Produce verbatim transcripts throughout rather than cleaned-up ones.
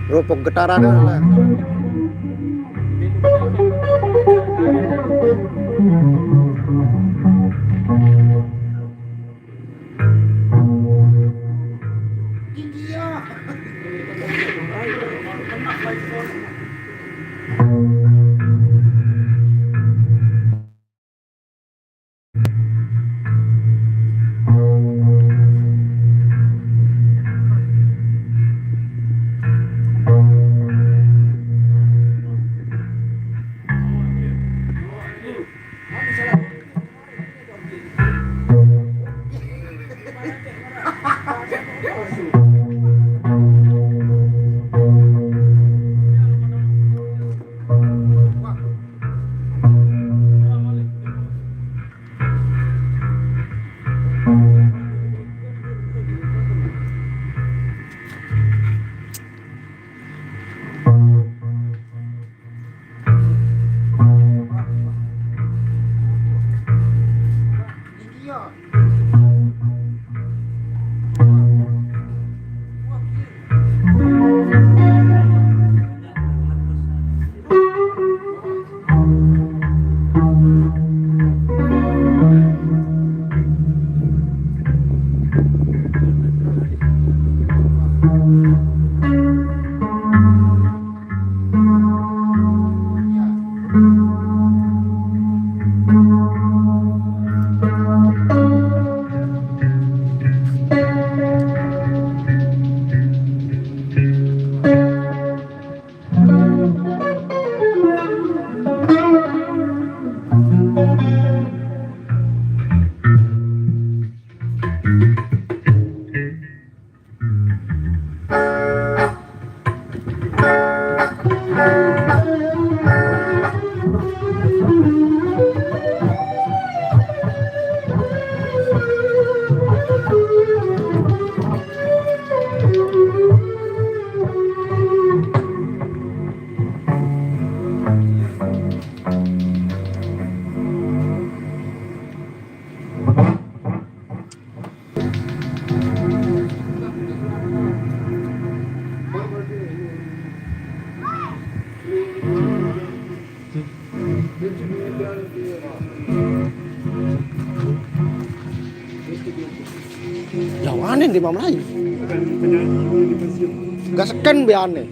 Rupuk getaran lah. Jauh aneh di Mamlai. Gak seken be aneh.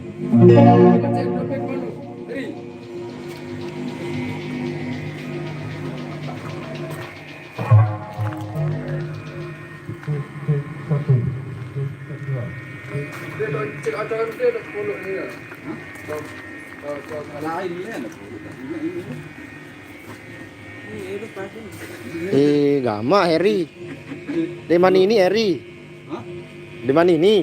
Cek, cek, satu. Cek, cek, dua. Dia dah cek acara dia dah sepuluh ni ya. Hah? Kau, kau, kau salah ini ya, nak sepuluh tak ingat ini. Ini, ini pasti. Eh, gamak Heri. Di mana ini Heri? Hah? Di mana ini?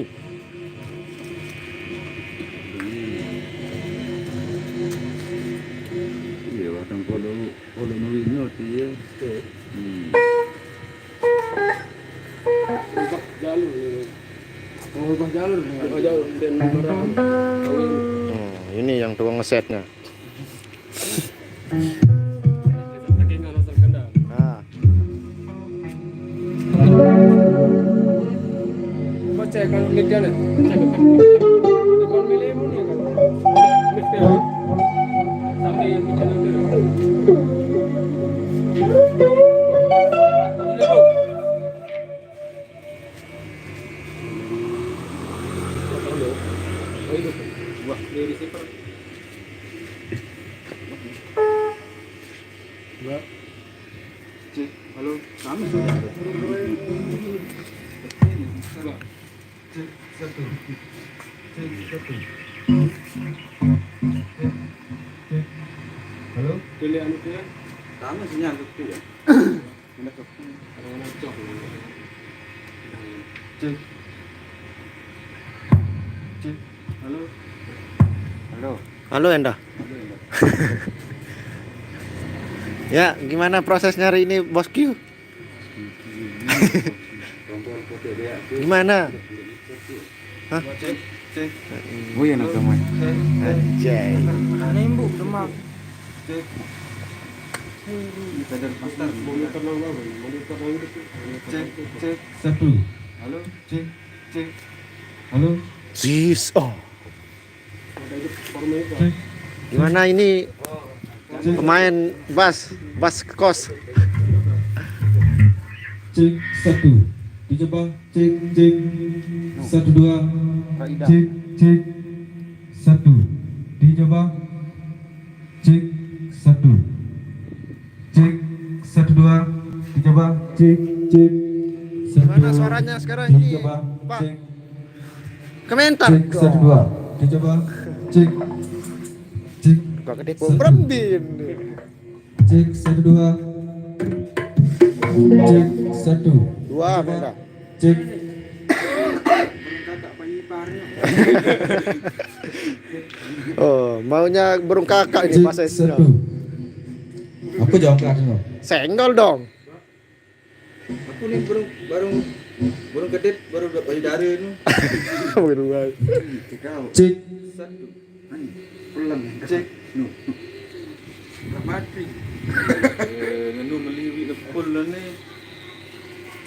Iya, batang polo, polo nuri ngerti ya. Hmm. Ubah jalur ni. Oh, ubah jalur ni. Ubah jalur dan barang. Hmm, ini yang tukang ngesetnya. Saking alasan kendang. Ah. Kau cek kalau ni dia ni. Cek. Kau milih pun ni kan. Mesti. Sampai yang bikin itu. Wah, ini receiver. Dua. Cek, halo, kami sudah ada. Dua. Cek, satu. Cek, satu. Cek, cek. Halo? Pilih anu tu ya. Kami sinyal tu ya. Cek. Cek. Halo. Halo. Halo, Enda. Halo, Enda. Ya, gimana proses nyari ini, Bosku? Gimana? Hah? Cek, cek. Oh iya, nak teman. Anjay. Nembuk demak. Cek. Cek, cek. Satu. Halo? Cek, cek. Halo? Sis, oh. Cek. Gimana ini, pemain bass, bass kos? Cek satu. Dicoba. Cek, cek. Satu, dua. Cek, cek. Satu. Dicoba. Cek satu. Cek satu, dua. Dicoba. Cek, cek. Satu, dua. Gimana suaranya sekarang ini, Pak? Cek. Komentar. Cek satu, dua. Dicoba. Cek. Cek. Kok gede. Satu. Cek satu, dua. Cek satu. Dua, beda. Cek. Oh, maunya burung kakak ini. Cek bahasa Indonesia. Satu. Apa jawab kakak? Senggol dong. Aku nih burung, baru, burung kedit, baru dua payudara nih. Burung baru. Cek. Satu. Pulang. Cek. Nu. Mati. Eh, nganu meliwi ke full lah ni.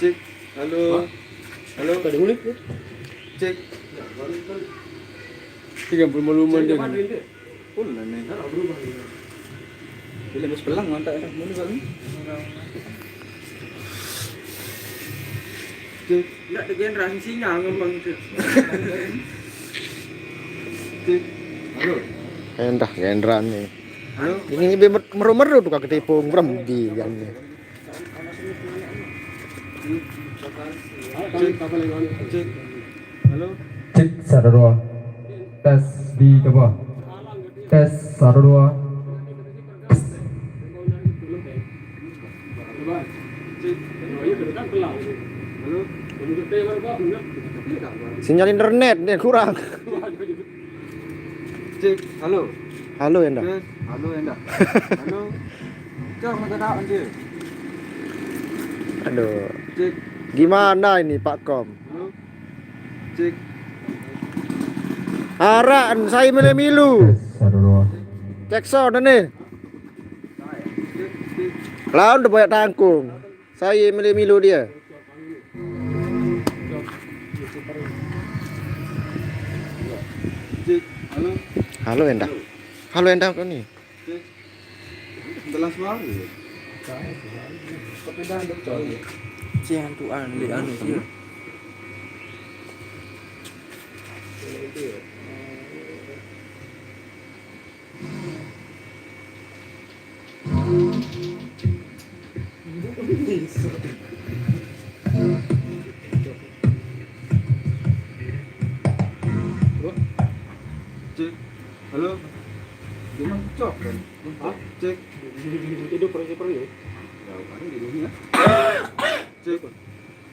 Cek. Halo. Halo. Tadi ulit ya? Cek. Tiga puluh lima dia. Full lah ni. Bila bos pelang mantap dah. Mana bang ni? Cek. Ndak ada generasi singa ngembang itu. Cek. Halo. Endah gendran ni. Halo. Ini be meru-meru tukang ketipung berembi kan ni. Cek. Cek. Halo. Cek satu, dua. Tes, dicoba. Tes satu, dua. Sinyal internet nih kurang. Cek, halo. Halo, Endah. Tes, halo, Endah. Halo. Cek, mata tak, anjir. Aduh. Cek. Gimana ini, Pak Kom? Halo. Cek. Araan saya milih milu. Tes, satu, dua. Cek sound ni. Lawan udah banyak tangkung. Saya milih milu dia. Cek. Halo. Halo, Endah. Halo, Endah, kau ni. Cek. Jelas banget. Tapi dah ada cowok. Cek, tu anu, anu dia. Cek. Halo. Dia mah cok kan? Hah? Cek. Hidup pergi pergi. Ya, kan di dunia. Cek.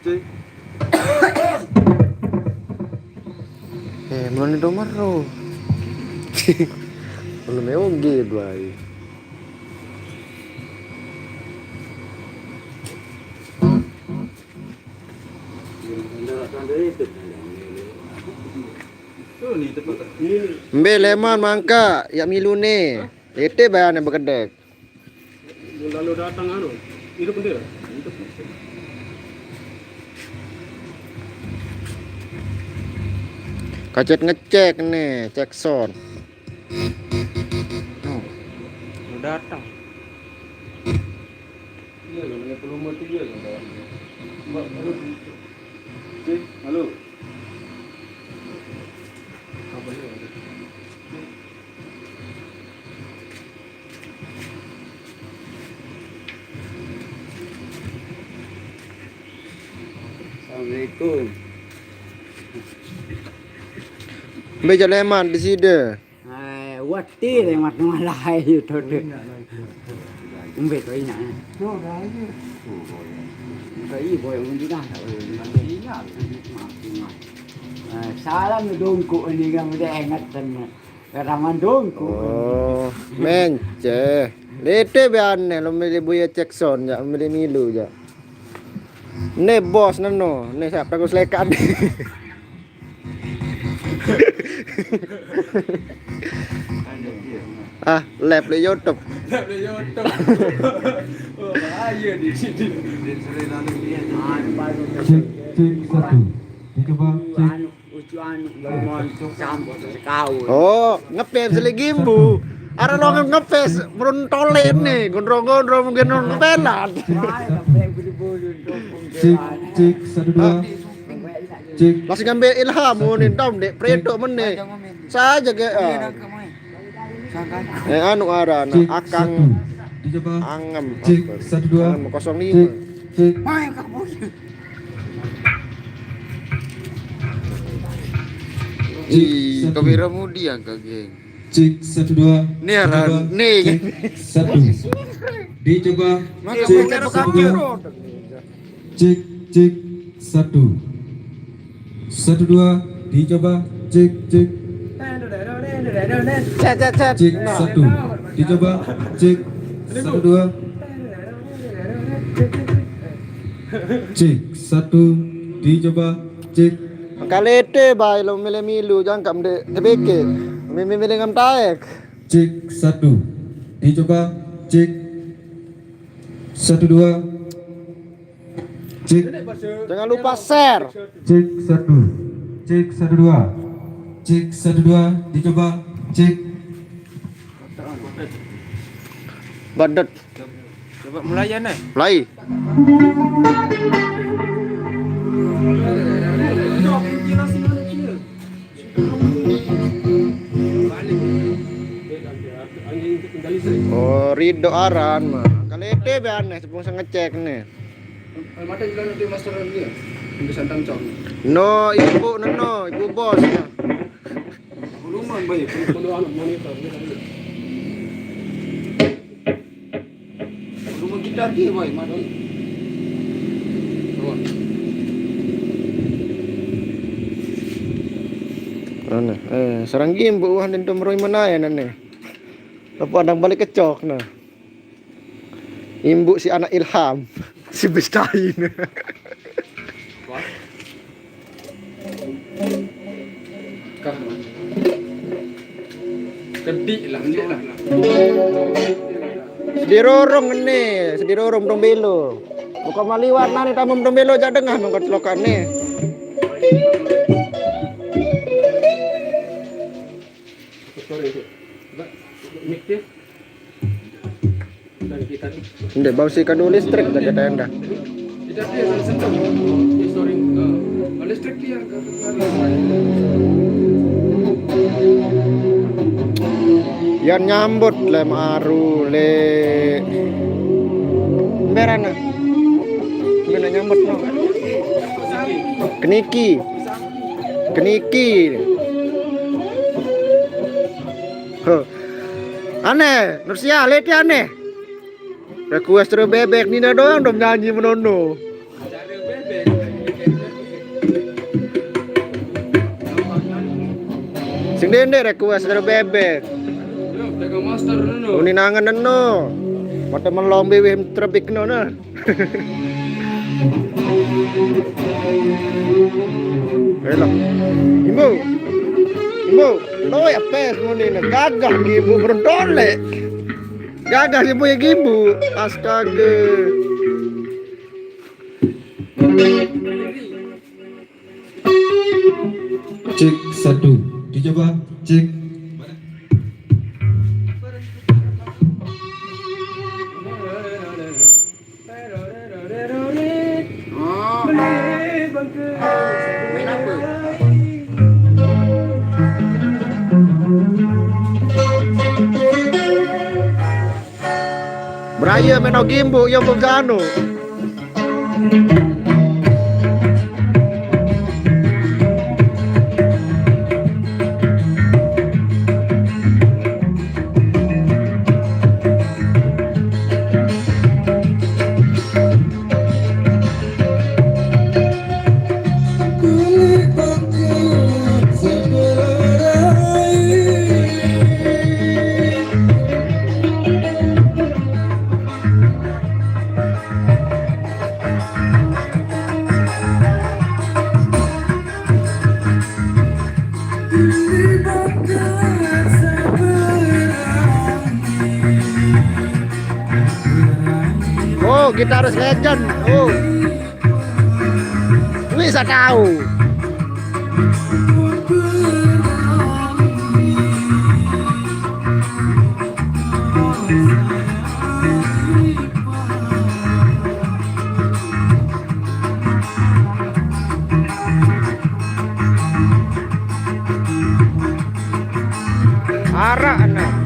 Cek. Eh, belum ada nomor tu. Belum oge, Blay. Mbe leman mangka, ya milu ne. Lete bayar ne bekedek. Lalu datang anu, hidup bendera. Kacet ngecek ne, cek sound. Udah datang. Iya, namanya volume tiga kan, Pak. Mbak, halo. Cek, halo. Apa ya? Assalamualaikum. Mbe jaleman di side. Ai, wati lemat ngalai itu tu. Umbe tu ina. Kai boy undi dah. Salam dongku ini kan udah ingat tenan. Karaman dongku. Oh, mence. Lete be ane lo milih buya cek sound ya, milih milu ya. Ne bos nano, ne siapa aku selekan. Ah, live di YouTube. Live di YouTube. Oh, bahaya di sini. Cek, cek, satu. Dicoba, cek. Anu, ucu anu, lemon, campur, sekau. Oh, ngepes lagi, Bu. Araq longan ngepes, merun tolen nih, gondrong-gondrong mungkin ngepelan. Cek, cek, satu, dua. Cek. Masih ngambil Ilham, mau nih, Tom, dek, pretok meneh. Saja ke, ah. Eh, anu aran, cek, Akang satu. Dicoba. Angem. Cek, apa? Satu, dua. Angem kosong lima. Cek, cek. Main kabur. Cek, ih, satu. Kamera mudi angkat, geng. Cek, satu, dua. Nih, aran, dicoba. Nih. Cek, satu. Dicoba. Maka cek, pakai satu, dua. Cek, cek, satu. Satu, dua, dicoba. Cek, cek. Cek, cek, cek. Cek, satu. Dicoba. Cek. Satu, dua. Cek, satu. Dicoba. Cek. Kalete bae lo milih milu, jangan kam dek tebeke. Mimi milih ngam taek. Cek, satu. Dicoba. Cek. Satu, dua. Cek. Jangan lupa share. Cek, satu. Cek, satu, dua. Cek, satu, dua. Dicoba. Cek. Badet. Coba mulai ya, Nay. Mulai. Oh, Rido aran mah. Kalete be aneh, tepung sengecek nih. Almata juga nanti master dia. Untuk santan cong. No, ibu neno, ibu bos ya. Belum, Bang, baik. Perlu anu monitor. Rumah kita ki, boy, mati. Tuh. Mana? Eh, sarang gimbu wah, den tum roi mana ya nane? Apa adang balik kecok nah. Imbuk si anak Ilham, si Bestain. Wah. Kah, Man? Kedik lah, kedik lah. Sedirorong ngene, sedirorong Mtong Belo. Buka maliwat nani tamu Mtong Belo jak dengah mengko celokan ni. Sorry, Cuk. Mbak, mic dia. Ndek, bau si kadu listrik jaga tenda. Yan nyambut le maru le. Berana. Ngene nyambut no. Keniki. Keniki. Huh. Aneh, Nursia, leti aneh. Request terus bebek, Nina doang dong nyanyi menono. Sing dende request terus bebek. Uni nangen neno. Mate melong biwih terbik no nah. Helo. Imbu. Imbu. Lo ya pes muni ne gagah ibu berontole. Gagah ibu ya gimbu. Astaga. Cek satu. Dicoba. Cek. Oh. Main apa? Beraya main game, Bu, yang begano. Gitaris legend. Oh. Wis tahu. Arak nah.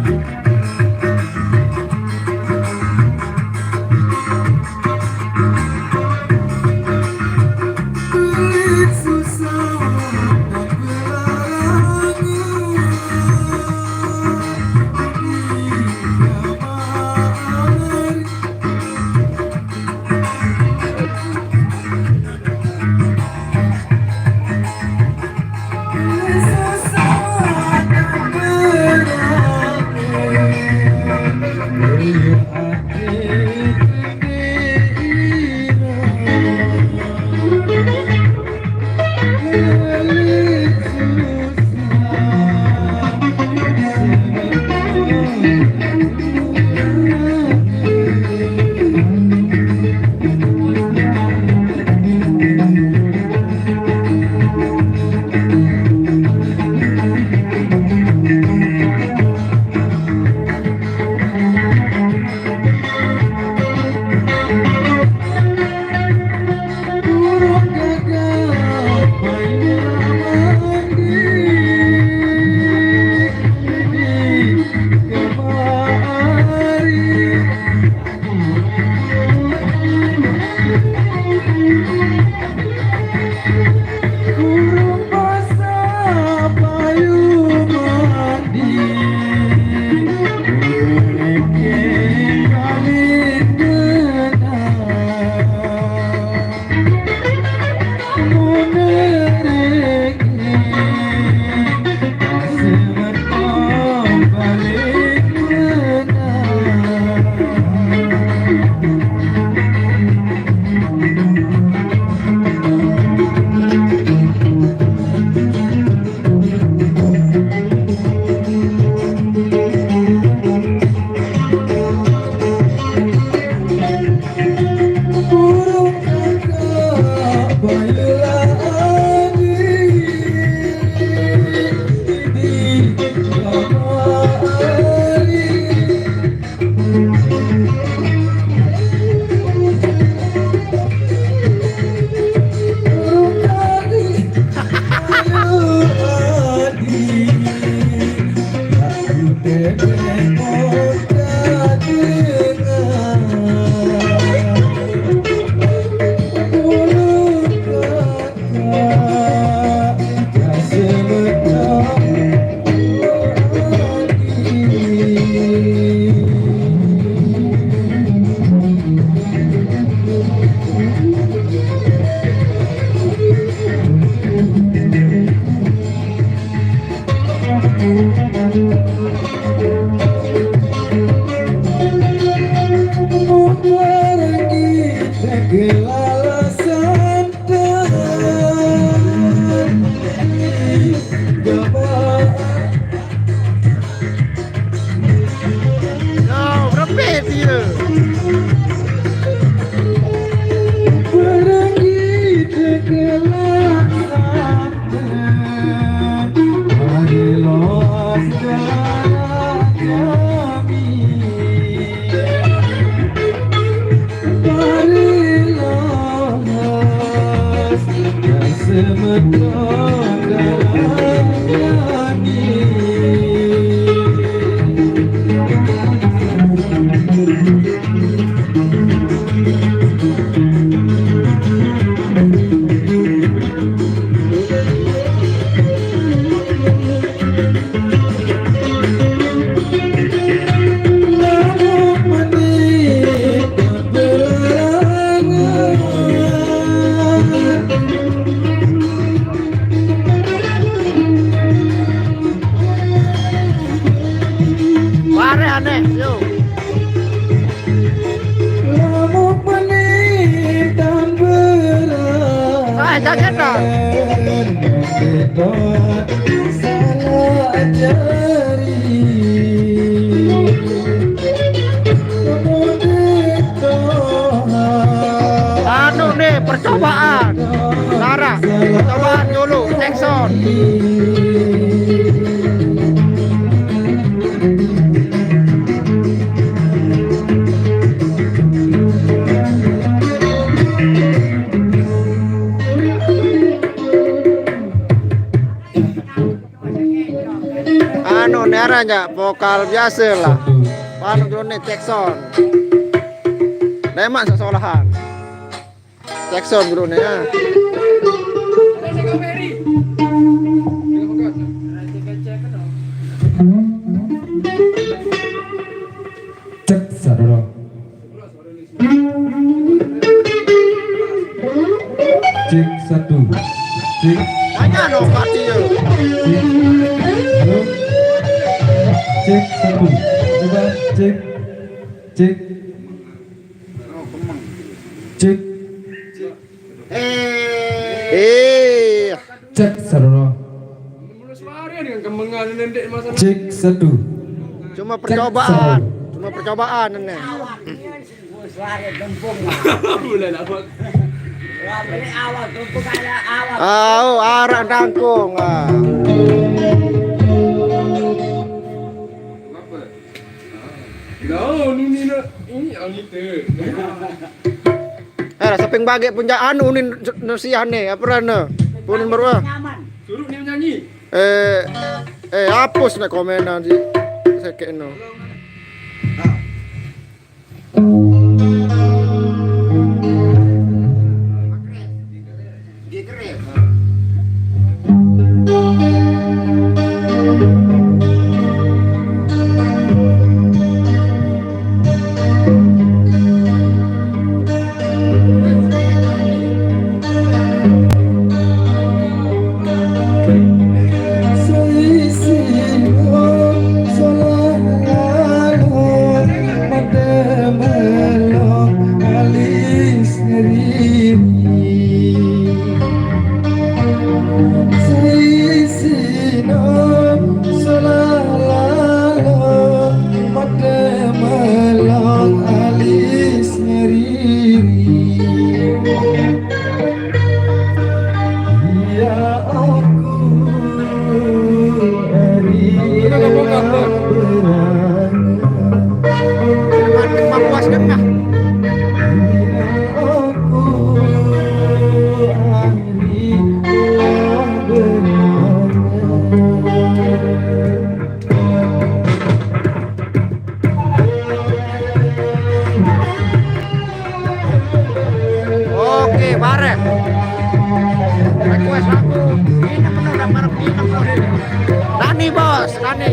Yo, berempit dia. Percobaan. Lara, percobaan dulu, Jackson. Anu, ne arah aja vokal biasa lah. Anu dulu nih, Jackson. Demak sesolahan. Jackson dulu nih ya. Cek, satu, dua. Cek, satu. Cek. Banyak dong, Pak, dia. Cek. Halo. Cek, satu. Coba, cek. Cek. Cek. Eh. Cek, satu, dua. Cek, satu. Cuma percobaan. Cuma percobaan ini. Au, arak nangkung, ah. Eh, saping bagi puncak anu nih, nusiah nih, apa rana? Punin baru, ah. Suruh dia nyanyi. Eh, eh, hapus nak komenan si sekek no. Oke, bareng. Request lagu. Ini penuh dan bareng ini penuh ini. Nani, Bos, Nani.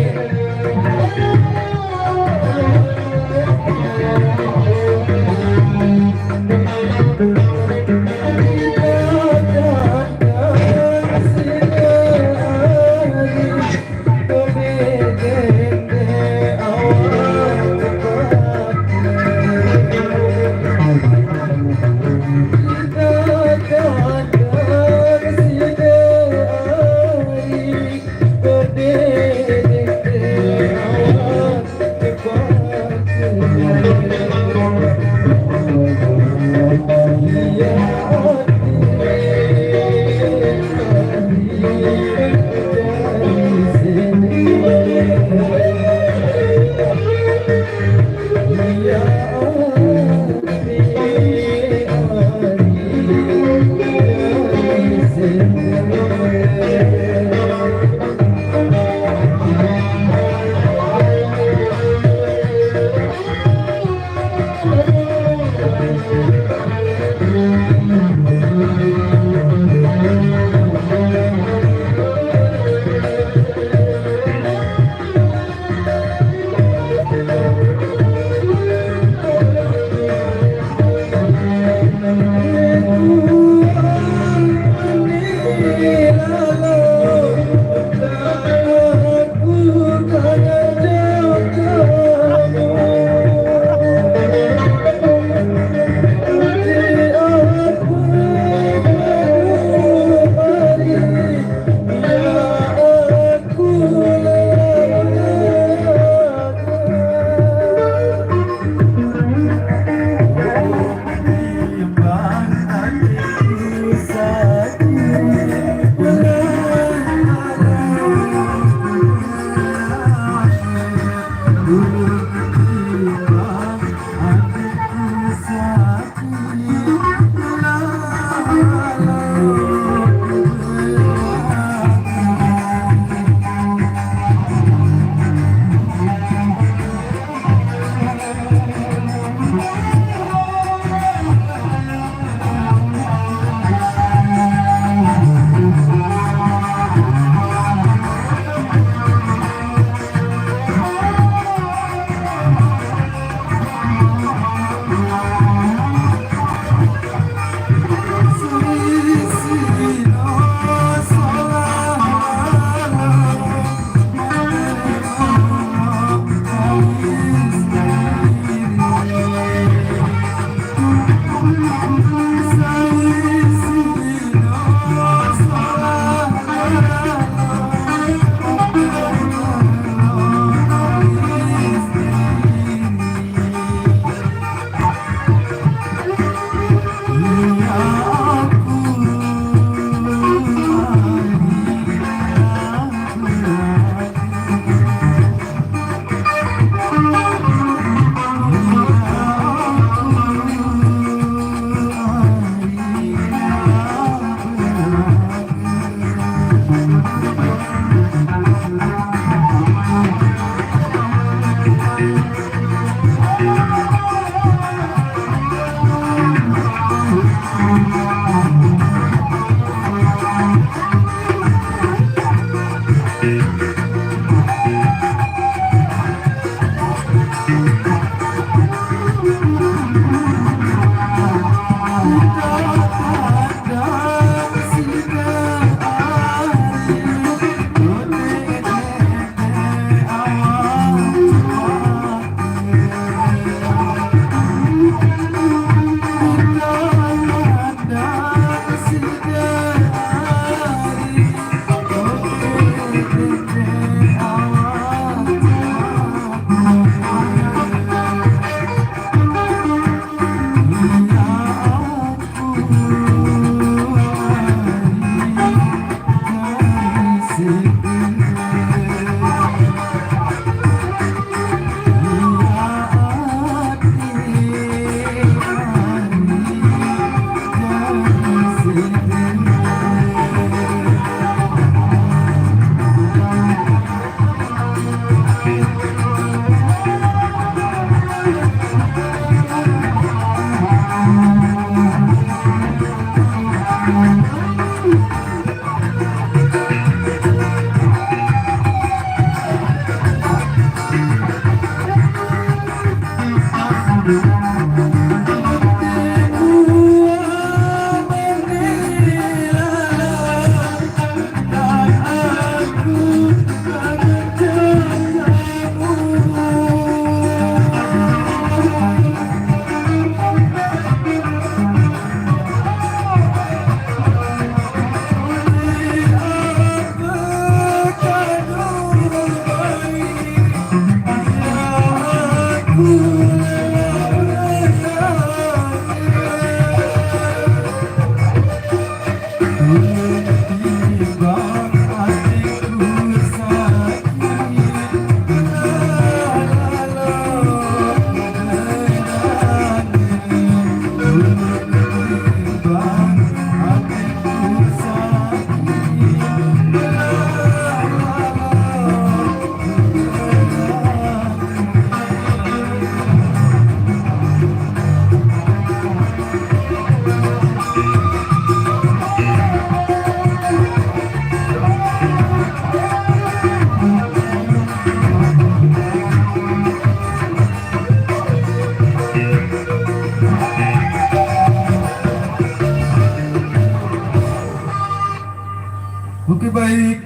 Oke, baik.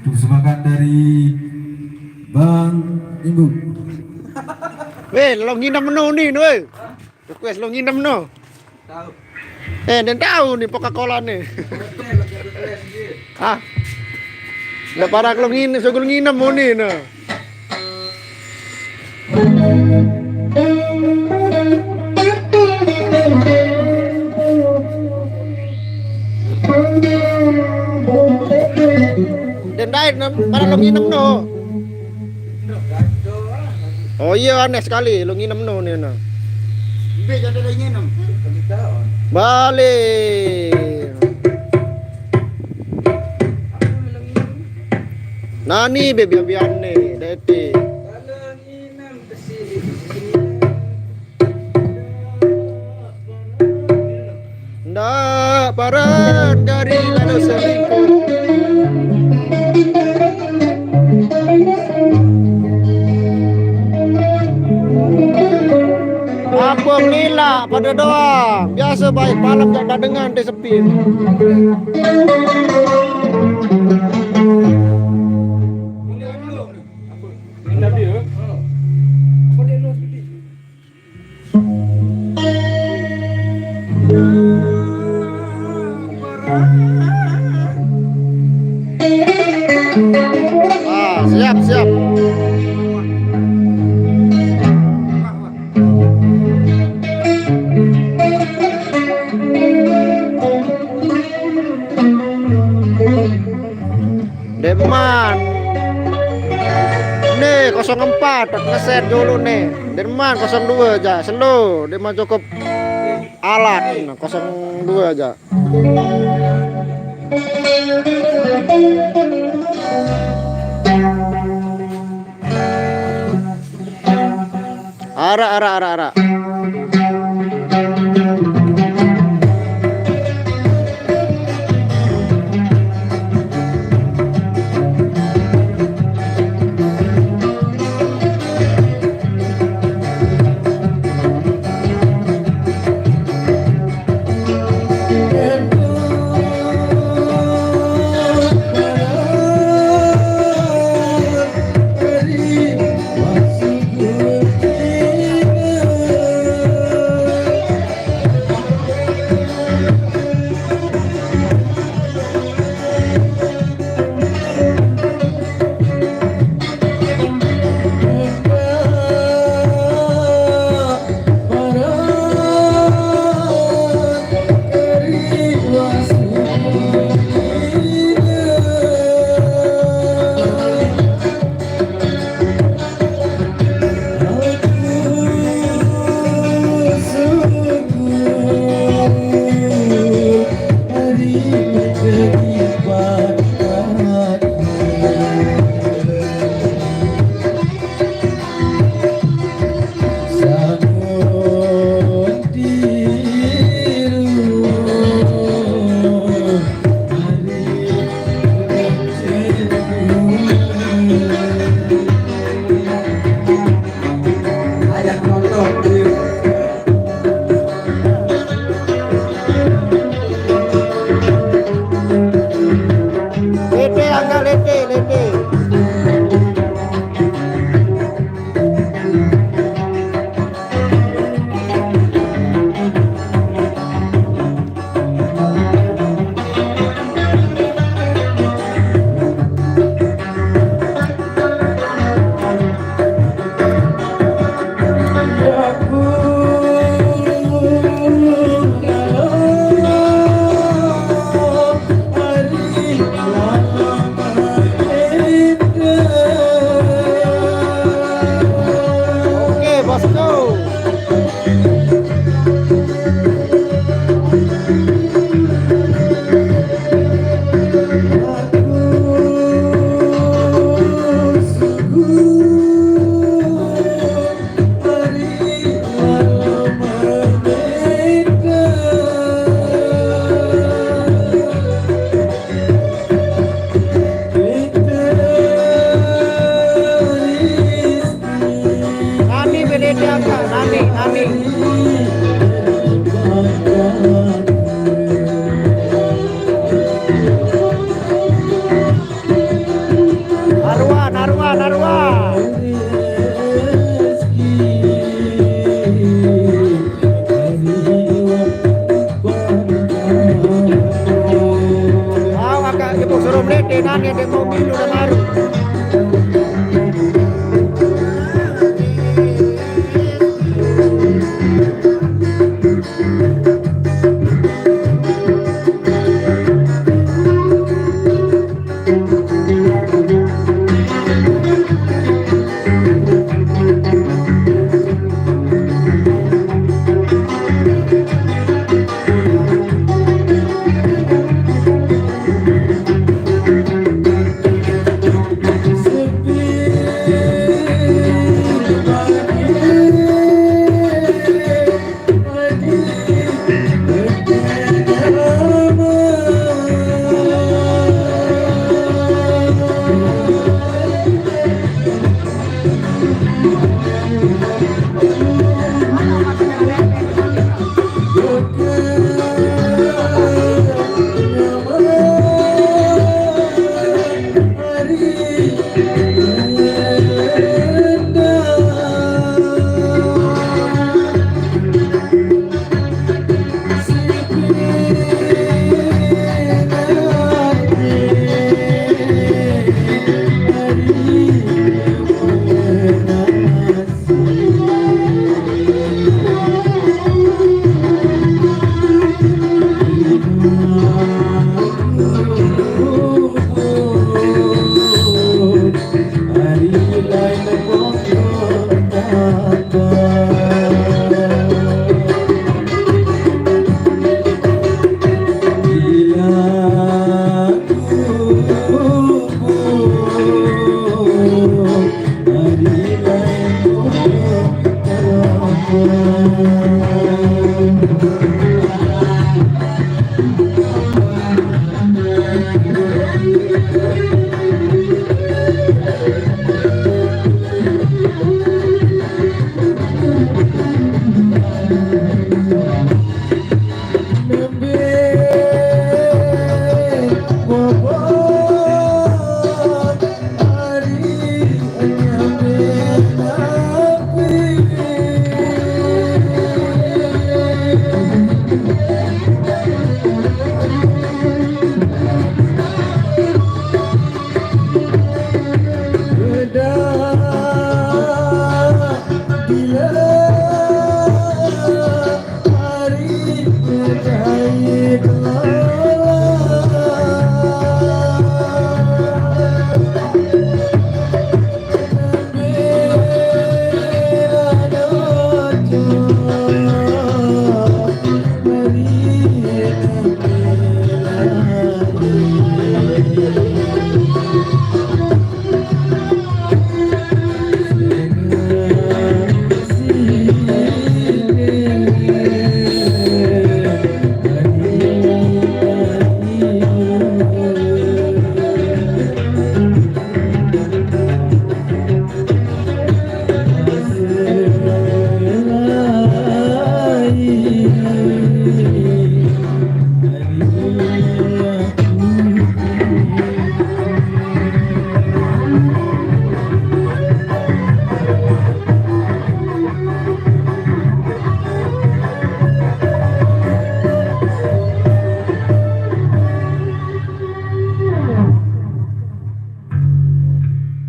Untuk sumbangan dari Bang Ibu. Weh, lo nginem no ni, weh. Request lo nginem no. Tahu. Eh, den tahu nih Coca-Cola nih. Ah. Ndak parah lo nginem, sugul nginem mau nih, nah. Den dait nem, para lo nginem no. Oh iya, aneh sekali lo nginem no nih, nah. Be, jadi lo nginem. Balik. Nani be bian-bian nih, deti. Ndak paran dari lalu selingkuh. Apa ngelak pada doang. Biasa baik malam jak badengan di sepi. Ah, siap, siap. Deman. Nih, kosong empat, ngeset dulu nih. Deman kosong dua aja, slow. Deman cukup alat, nah, kosong dua aja. Arak, arak, arak, arak. Kan ya, dia mau milu udah baru.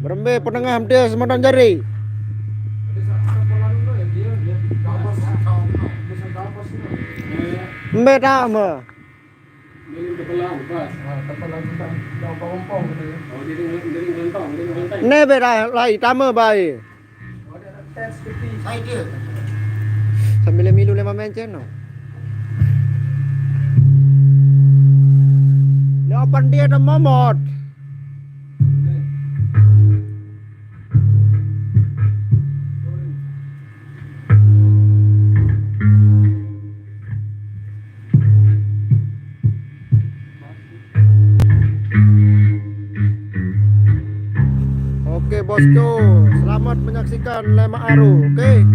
Berembe penengah mede semadam jari. Mbe tak me? Ne be dah lai tame bai. Sambil milu lima mencen no. Dia open dia ada momot. Oke bosku, selamat menyaksikan Lemak Aru. Oke.